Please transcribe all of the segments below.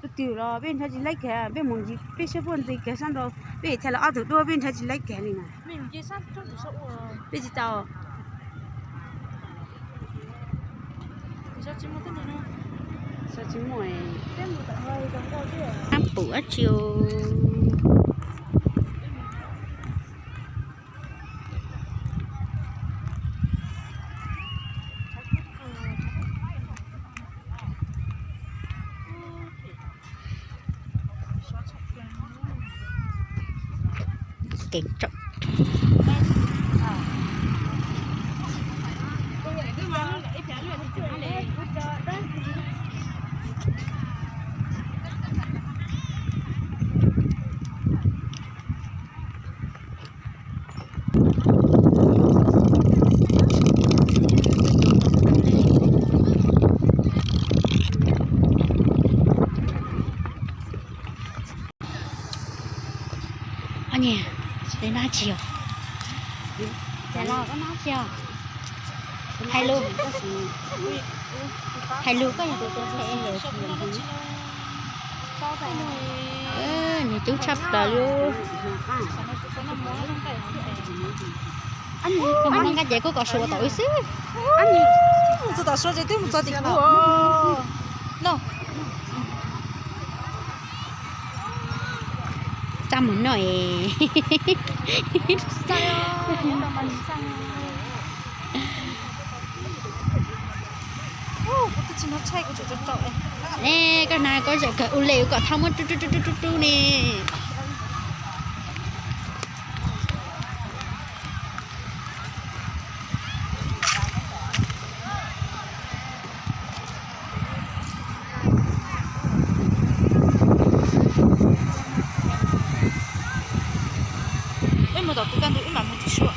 Tus twg los peb nrhiav tsis laib kiag, peb mus ntsis peb saib puag ntxiv kiag sab nraud, peb thiaj los ob tug duab peb nrhiav tsis laib kiag li na. Peb tsis tau. Ab pum dab tsi os. Kev tsom. Ob niag, nab tsis os? Los koj nab tsis os? Hais lus, hais lus koj yog tus tus ntshe. Nws coob tshaj plaws li. Koj mus noj nqaij ces koj kom suav tom wb xwb. Mus txog tom suav ces twb mus txog tim kuv no. Txaj mus noj es. Ne, koj hnav koj zam kawg ua li kom thauj muab rub rub rub rub rub ne. Wb mus tom kuv kaj ntug wb mam mus tim suav.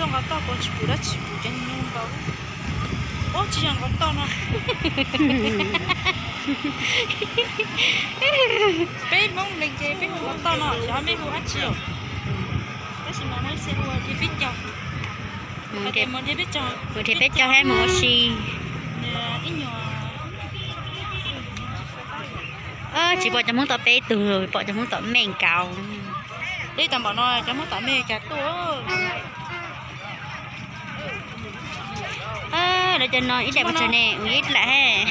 Rau nqov toj kuv tsis pum dab tsi pum cov nyuj nkaus. Ub, tsis yog nqov toj no. Peb Hmoob Meskas ces peb hu nqov toj no, xyov mej hu dab tsi os. Tab sis mas no ib txhia hu dhia peb caug. Hais tias mus dhia peb caug, mus dhia peb caug thiab mus ua si. Ib nyuag, tsis pom cov Hmoob tom peb tug, pom cov Hmoob tom Meskas. Deb tau npaum no cov Hmoob tom Meskas tuaj. Lawv cov no ib daim pes tsawg ne, ua ib daim he.